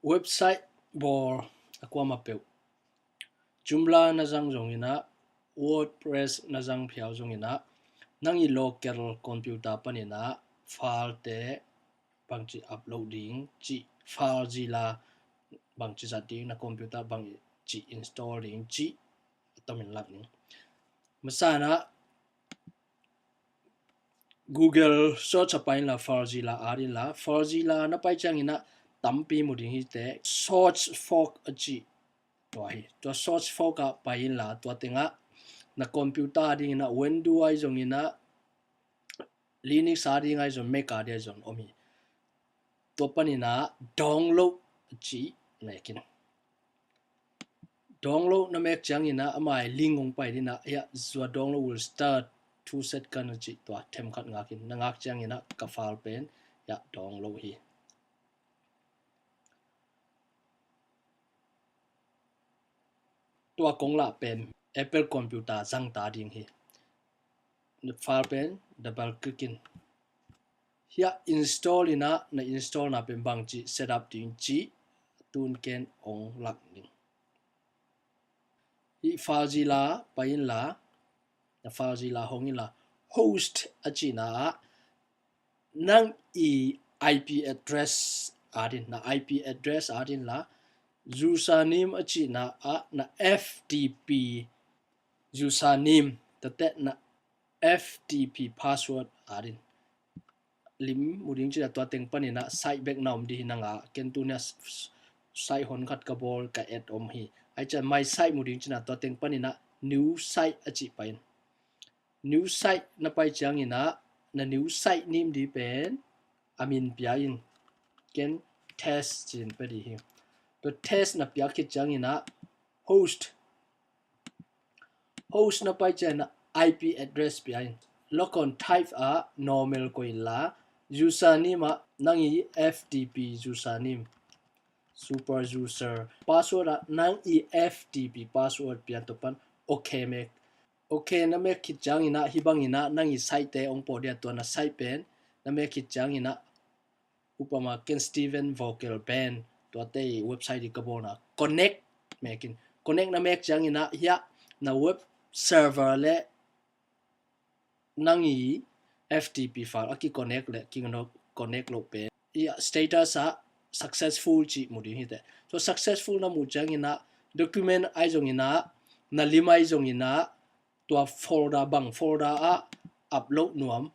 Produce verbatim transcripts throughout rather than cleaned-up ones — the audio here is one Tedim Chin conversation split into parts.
Website bawl a kuamah peuh, Joomla na zang zongin ah, WordPress na zang phiau zongin ah, nang i local computer panin ah file te bangci upload ding cih, FileZilla bangci zat ding, na computer bangci install ding cih a tomin lak ning. Masa in ah Google search ah pai inla, FileZilla at inla, FileZilla na pai ciangin ah tampi mu ding hi teh. SourceForge a cih, tua hi. Tua SourceForge ah pai inla, tua teng ah na computer a dingin ah Windows ahi zongin ah, Linux a ding ahi zong, Mac a ding ahi zong om hi. Tua panin ah download a cih mek in. Download na mek ciangin ah ama i link hong pai ding ah, hiah, your download will start two second a cih, tua themkhat ngak in. Na ngak ciangin ah ka file pen hiah download hi. Tua kong lah pen Apple computer zang ta ding hi. Na file pen double click in. Hiah install in ah, na install na pen bangci setup ding cih tun ken ong lak ning. Hih FileZilla pai inla, na FileZilla hong inla, host a cihna ah nang i I P address at in, na I P address at inla, username a cihna ah na F T P username, tua teh na F T P password at in. Lim mu ding cin ah, tua teng panin ah site bek na om ding hi. Na ngak, ken tuni a site hon khat ka bawl, ka add om hi. Ahi ciang my site mu ding cin ah, tua teng panin ah new site a cih pai in. New site na pai ciangin ah na new site name ding pen a min pia in. Ken test ci-in pia ding hi. Tua test na piak khit ciangin ah host, host na pai ciangin ah I P address pia in. Logon type ah normal koih inla, username ah nang i F T P username, super user. Password ah nang i F T P password pia, tua pan okay mek. Okay na mek khit ciangin ah, hih bangin ah nang i site te ong pawh ding a, tua na site pen na mek khit ciangin ah, upama ken Steven Vocal Band, tuate i website ding ka bawlna, connect mek in. Connect na mek ciangin ah hiah na web server le nang i F T P file a ki connect le ki connect loh pen, hiah, status ah successful cih mu ding hi teh. So successful na muh ciangin ah document ahi zongin ah, na lim ahi zongin ah, tua folder, bang folder ah upload nuam,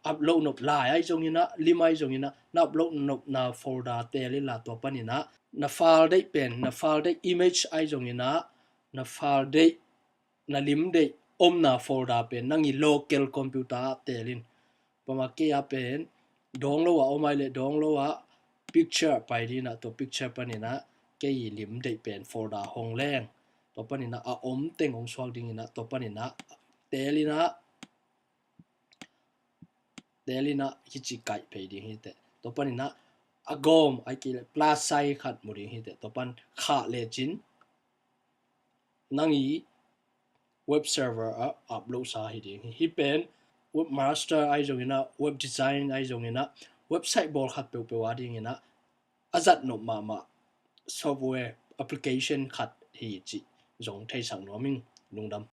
upload nop lai ahi zongin ah, lim ahi zongin ah, na upload nopna folder tel inla, tua panin ah na file deih pen, na file deih image ahi zongin ah, na file deih, na lim deih omna folder pen nang i local computer ah tel in. Upama kei a pen download ah om ahih leh, download ah picture pai ding ah, tua picture panin ah kei i lim deih pen folder hong leng. Tua panin ah a om teng hong suak dingin ah, tua panin ah tel in ah, tel in ah hici kaih phei ding hi teh. Tua panin ah a gawm, ahih kei leh plus sign khat mu ding hi teh. Tua pan khah lecin nang i web server ah upload sa hi ding hi. Hih pen webmaster ahi zongin ah, web design ahi zongin ah, website bawl khat peuhpeuh a dingin ah a zat nop mahmah software application khat hi cih zong theisak nuam ing. Lungdam.